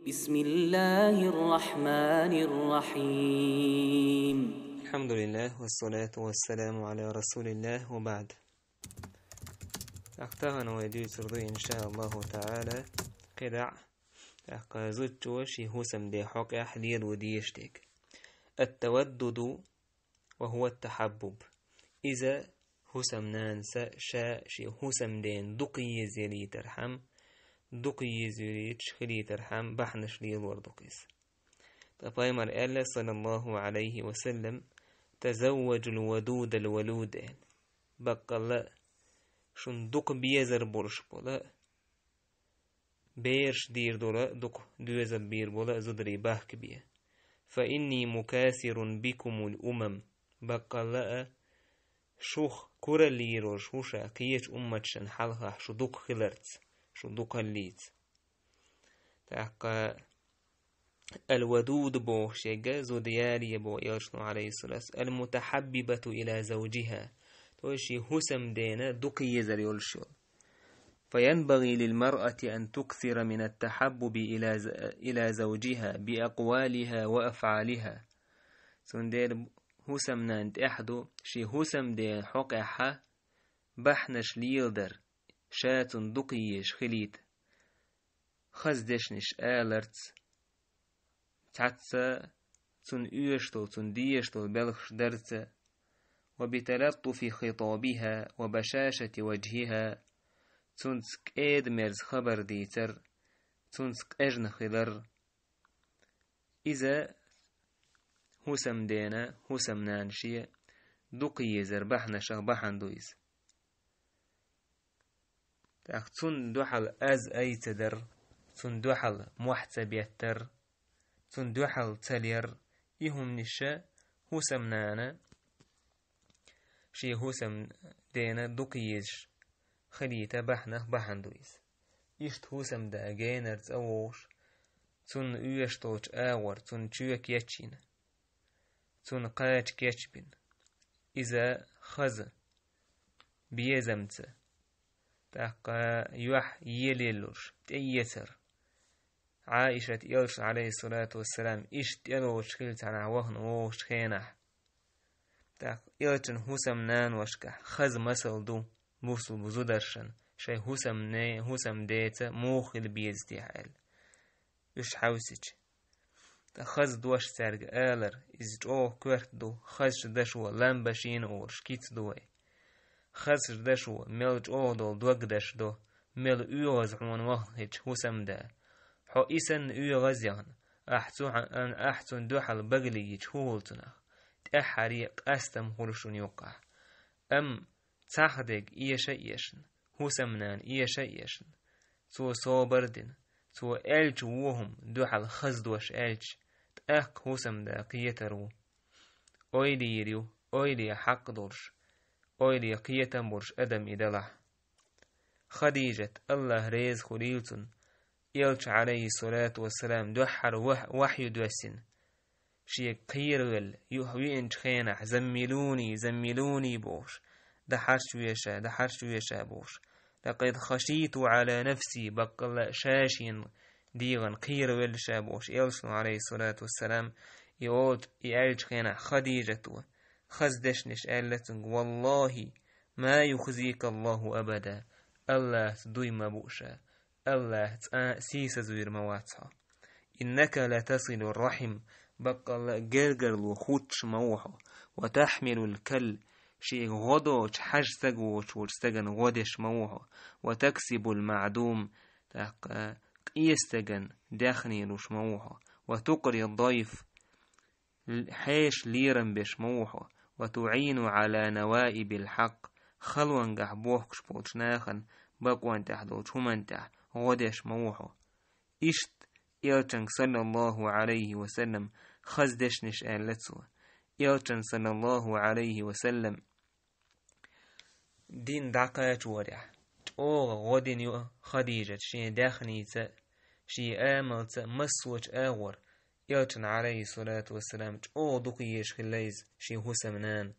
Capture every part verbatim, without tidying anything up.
بسم الله الرحمن الرحيم. الحمد لله والصلاة والسلام على رسول الله وبعد. ТӀаккха тахана вай дуьйцур ду, иншааллаху таӀала, кхидӀа, тӀаккха зудчо шен хӀусамден хьокъехь лело дезаш дерг. التودد وهو التحبب. Иза хӀусамнанас ша шен хӀусамдена дукха еза ялийтархьама, дукха еза ялийташ хилийтархьама бахьанаш лелор ду-кх иза. Ткъа пайхамара аьлла, саллаллаху Ӏалайхи ва саллам: «تزوجوا الودود الولود», аьлла. Баккъалла а, шун дукха безар болуш бола а, бераш дийр дола а, дукха доьзал бийр бола а зударий бахкабе. «فإني مكاثر بكم الأمم». Баккъалла а, шух куралла йийр йолуш ву ша кхечу умматашна хьалха шу дукха хиларца, шу дукхаллица. ТӀаккха «الودود» бохуш ерг зуда яле боху элчано, Ӏалайхиссалату: «المتحببة إلى زوجها», то есть шен хӀусамдена дукха езар йолуш йолу. «فينبغي للمرأة أن تكثر من التحبب إلى ز-، إلى زوجها بأقوالها وأفعالها». Цундела хӀусамнанна тӀехь ду шен хӀусамден хьокъехь бахьанаш леладар, ша цунна дукха езаш хилийта. Хаза дешнаш аларца, цхьацца цунна оьшуш долу, цунна дезаш долу белхаш дарца, «وبتلطف خطابها وبشاشة وجهها», цунца кӀеда-мерза хабар дийцар, цунца къежна хилар. Иза хӀусамдена, хӀусамнана шен дукха езар бахьанашах бахьана ду иза. ТӀаккха цунна дуьхьал аз ай ца дар, цунна дуьхьал мохь ца беттар, цунна дуьхьал ца лер, и хӀуманаш хӀусамнана шен хӀусамдена дукха езаш хилийта бахьанах бахьана ду иза. Иштта хӀусамда генара цӀа вогӀуш, цунна оьшуш долчу агӀор цунна чоька ечйина, цунна кхача кечбина. Иза хаза, безамца, тӀаккха юьхь елаеллалуш, тӀеэцар. Ӏаишат элча, Ӏалайхиссалату вассалам, иштта тӀелоцуш хилла цхьанхьа вахана вогӀучу хенахь. ТӀаккха элчан хӀусамнаношкахь хаза масал ду бусулба зударшна, шайн хӀусамне-, хӀусамдеца муха хила беза техьа аьлла. Уьш хьовсича. Ткъа хаза дош цаьрга алар, иза чӀогӀа коьрта ду, хазачу дашо лам башийна олуш кица ду вай. Хазачу дашо мел чӀогӀа долу дог даш до, мел оьгӀаз хьуна вахна хилча хӀусамда. Хьо и санна оьгӀаз яхна, ахь цу хьан-, ахь цунна дуьхьал багале йича хӀун хуьлу цунах? ТӀаьххьаре къастам хуьлу шуна юккъахь. Амма цхьаъ дерг эша а эшна, хӀусамнана эша а эшна, цо собар а дина, цо аьллачу вон хӀума дуьхьал хаза дош аьлча, тӀаккха хӀусамда кхетар ву. Ойла йийр ю, ойла хьакъ долуш, ойла кхетам болуш адам и далахь. Хадижат, АллахӀ реза хуьлийла цунна, элча, Ӏалайхиссалату вассалам, дуьххьара вах-, вахью доьссина, шега кхеравелла, юха веанчу хенахь, «Заммилуни, заммилуни», бохуш, «Дахьарча веша, дахьарча веша», бохуш, «Лакъад хашийту Ӏала нафси», баккъалла а ша шена дегӀана кхеравелла ша, бохуш, элчано, Ӏалайхиссалату вассалам, и олу-, и аьллачу хенахь Хадижата хаза дешнаш аьлла цуьнга: «ВаллахӀи, ма юхзика АллахӀу абада», АллахӀца дуй ма бу ша, АллахӀ цкъа а сийсазвийр ма вац хьо. «Иннака латасилур рахьим», баккъалла а гергарло хуттуш ма ву хьо, «ва тахьмилул калл», шега гӀо доцуш хьажа стаг воцуш волчу стагана гӀо деш ма ву хьо, «ва таксибул маӀдум», тӀаккха къе стагана даьхни луш ма ву хьо, «ва тукъри дайф», хьеша лерам беш ма ву хьо, «ва туӀину Ӏала наваибил хьакъ», халонгахь бохкуш болчу нахана бакъонан тӀехь долчу хӀуманна тӀехь гӀо деш ма ву хьо. Иштта элчанга, саллаллахӀу Ӏалайхи ва саллам, хаза дешнаш аьлла цо. Элчан, саллаллахӀу Ӏалайхи ва саллам, дин дӀакхачорехь, чӀогӀа гӀо дина ю Хадижат шен даьхница а, шен амалца а, массочу агӀор, элчан, Ӏалайхиссалату вассалам, чӀогӀа дукха езаш хилла иза шен хӀусамнана.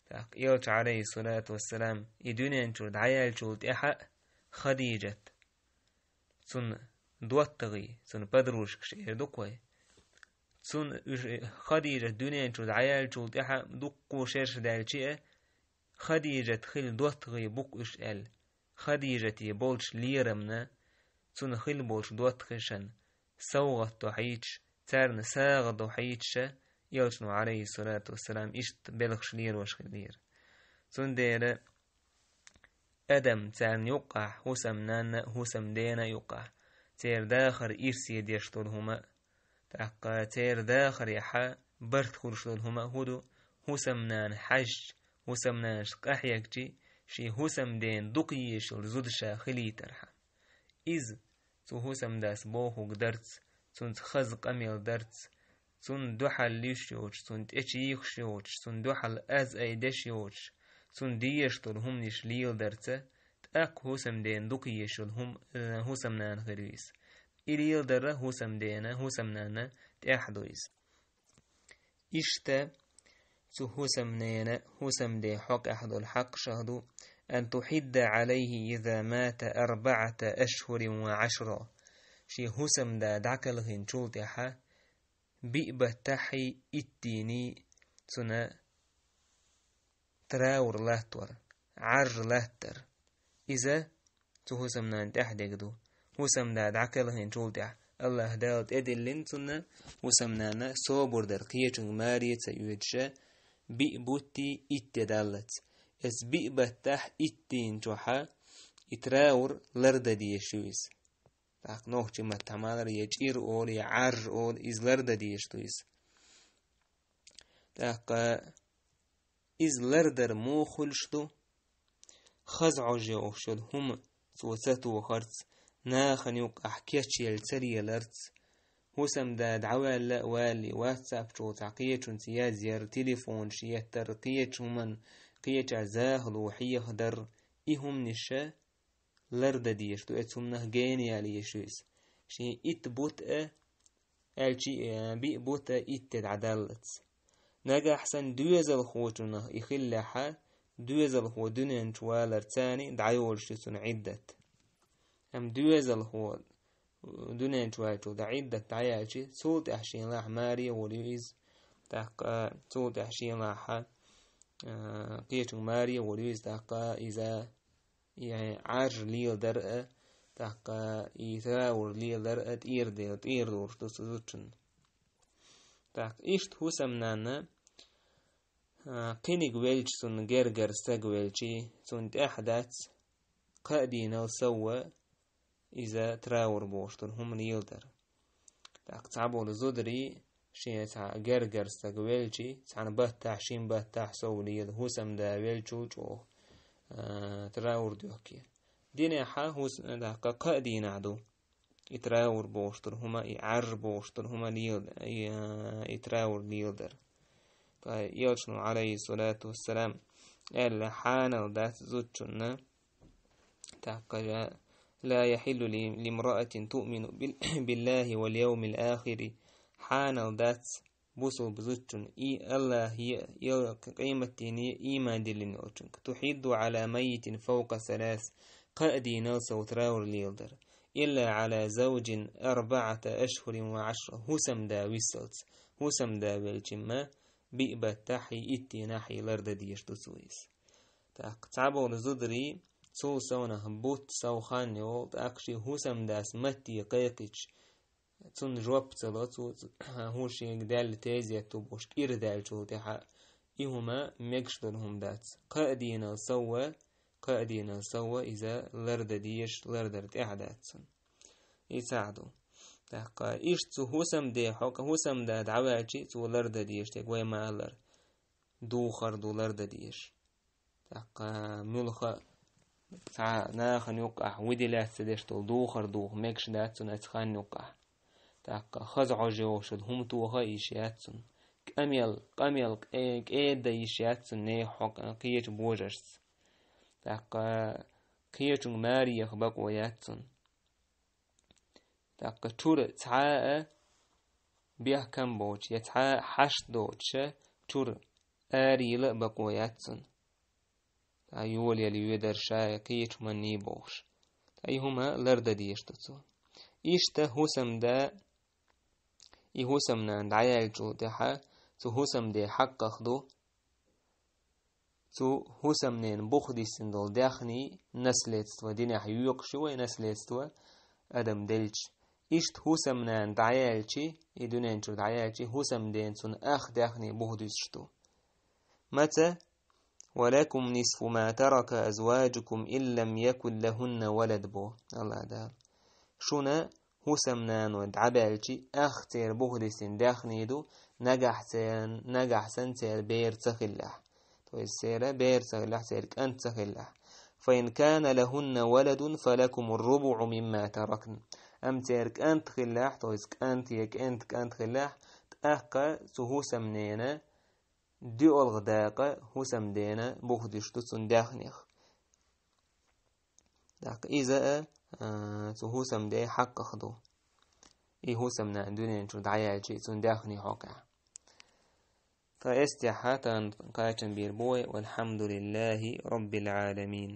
ТӀаккха элча, Ӏалайхиссалату вассалам, и дуьнен чуьра дӀаяьллачул тӀаьхьа а Хадижат цунна доттагӀий, цуьнан подружкаш эр ду-кх вай. Цунна уьш, Хадижат дуьнен чу дӀаяьллачул тӀаьхьа дуккха шераш даьлча а, Хадижат хила доттагӀий бу-кх уьш аьлла, Хадижате болчу лерамна, цунна хила болчу доттагӀашна совгӀат до хьийцаш, царна сагӀа до хьийцаш, Элчано, Ӏалайхиссалату вассалам, иштта белхаш лелош хиллера. Цундела адам царна юккъахь, хӀусамнанна а, хӀусамдена а юккъахь, церан дахар ирсе деш долу хӀума а, тӀаккха церан дахарехь барт хуьлуш долу хӀума а хӀун ду, хӀусамнана хьаьжча, хӀусамнанашка къахьегча, шен хӀусамдена дукха езаш йолу зуда ша хилийтархьама. Иза цу хӀусамдас бохург дарца, цуьнца хаза къамел дарца, цунна дуьхьал луьйш йоцуш, цунна тӀечу йийхаш йоцуш, цунна дуьхьал аз ай деш йоцуш, цунна дезаш долу хӀуманаш леладарца, тӀаккха хӀусамдена дукха езаш йолу хӀума, э, хӀусамнана хир ю иза. И леладар хӀусамдена, хӀусамнанна тӀехь ду иза. Иштта цу хӀусамнена, хӀусамден хьокъехь долу хьакъашах ду: «Ан тухьидда Ӏалайхи иза мата арбаӀата ашхурин ва Ӏашра». Шен хӀусамда дӀакхелхинчул тӀаьхьа биъ баттахьий иттений цунна траур латтор, Ӏарж латтар. Иза цу хӀусамнана тӀехь дерг ду. ХӀусамда дӀакхелхинчул тӀаьхьа АллахӀ Дала тӀедиллина цунна хӀусамнана собар дар, кхечуьнга маре а ца оьцуша, биъ бутт а, итт де даллалц. Эс биъ баттахь иттийна чохьа и траур лардан дезаш ю иза. ТӀаккха нохчийн маттахь ма-аллара, я чӀир олу, я Ӏарж олу, иза лардан дезаш ду иза. ТӀаккха иза лардар муха хуьлуш ду? Хаза Ӏожа йогӀуш йолу хӀума цо ца тохарца, нахана юккъахь кечъелла ца леларца, хӀусамда дӀаваьлла а валале, ватсап чу цхьа кхечуьнца язъяр, телефонаш еттар, кхечу хӀуманна, кхечаьрца захало хьехадар, и хӀуманаш а лардан дезаш ду, оцу хӀуманах гена яла езаш ю иза. Шен итт бутт а, аьлчи, э, биъ бутт а итт де дӀадаллалц. Нагахь санна доьзалхочунах и хиллехьа, доьзалхо дуьнен чу валарца дӀайолуш ю цуьнан Ӏиддат. Амма доьзалхо дуьнен чу ваьллачул тӀаьхьа Ӏиддат дӀаяьлчи, цул тӀаьхьа шен лахь маре а волу ю иза, тӀаккха цул тӀаьхьа шен лахьа, а, кхечуьнга маре а волу ю иза, тӀаккха иза и Ӏарж леладар а, тӀаккха и траур леладар а тӀера де-, тӀера лоруш ду цу зудчунна. ТӀаккха иштта хӀусамнанна, а, кхиниг велча, цунна гергара стаг велчи, цунна тӀехь дац кхаа дийнал совва иза траур бохуш долу хӀума леладар. ТӀаккха цхьаболу зударий шен цхьа гергара стаг велчи, цхьана баттахь, шина баттахь сов лела, хӀусамда велчул чӀогӀа, а, траур дохке. Динехьа хӀус-, тӀаккха кхаа дийнахь ду и траур бохуш долу хӀума, и Ӏарж бохуш долу хӀума лела-, и, а, и траур леладар. Ткъа Элчано, Ӏалайхиссалату вассалам, аьлла, хьанал дац зудчунна, тӀаккха: «Ла яхьиллу ли-, лимраатин туъмину бил-, биллахи вал явмил ахири». Хьанал дац бусулба зудчун и АллахӀе а, я къематдене а ийман диллина йолчунга. «Тухьидду Ӏала маййитин фавкъа салас». Кхаа дийнал сов траур леладар. «Илла Ӏала завжин арбаӀата ашхурин ва Ӏашра». ХӀусамда виссалц. ХӀусамда велчимма биъ баттахьий, итт дийнахьий лардан дезаш ду цо иза. ТӀаккха цхьаболу зударий, цул совнах бутт сов хан йолу, тӀаккха шен хӀусамдас матте кхайкхича, цунна жоп ца ло, цо, цо хӀун шега даьлла тезет ду бохуш кӀира даьллачул тӀаьхьа, и хӀума мегаш долу хӀума дац. Кхаа дийнал совва, кхаа дийнал совва иза лардан дезаш, лардар тӀехь дац цунна. И цхьаъ ду. ТӀаккха иштта цу хӀусамде хьокъ-, хӀусамда дӀаваьлчи, цо лардан дезаш дерг вай ма-аллара, духар ду лардан дезаш. ТӀаккха муьлхха а цхьа нахана юккъахь вуди лаьцна деш долу духар духа мегаш дац цунна оцу хан юккъахь. ТӀаккха хаза Ӏожа йогӀуш йолу хӀума тоха а йиш яц цунна. Къамел, къамел кӀе-, кӀеда йиш яц цунна нехан хьокъ-, кхечу божаршца. ТӀаккха кхечуьнга маре яха бакъо яц цунна. ТӀаккха чуьра цхьа а бехкам боцуш, я цхьа а хьашт доцуша чуьра арайила а бакъо яц цунна. Ткъа йолаелла йоьдар ша я кхечу хӀуманний бохуш. Ткъа и хӀума лардан дезаш ду цо. Иштта хӀусамда, и хӀусамнана дӀаяьллачул тӀаьхьа, цу хӀусамден хьакъах ду, цу хӀусамнена бух дисина долу даьхний наследство, динехь йоькъуш ю вай наследство, адам делча. Иштта хӀусамнана дӀаяьлча, и дуьнен чуьра дӀаяьлча, хӀусамдена цунна ах даьхний бух дуьсуш ду. Маца: «ولكم نصف ما ترك أزواجكم إن لم يكن لهن ولد», бо АллахӀ Дала. Шуна хӀусамнаной дӀабаьлча, ах церан бух дисина даьхний ду, нагахь церан, нагахь санна церан бер ца хиллехь. То есть церан бер ца хиллехь, церан кӀант ца хиллехь. «فإن كان لهن ولد فلكم الربع مما تركن». Амма церан кӀант хиллехь, то есть кӀант я кӀант, кӀант хиллехь, тӀаккха цу хӀусамнена доьалгӀа дакъа хӀусамдена бух дуьсуш ду цунна даьхнех. ТӀаккха иза а, а, цу хӀусамден хьакъах ду. И хӀусамнана дуьнен чуьра дӀаяьлча, и цунна даьхний хьокхехь. Ткъа эстехьа тхан кхачам бийр бу вай: «والحمد لله رب العالمين».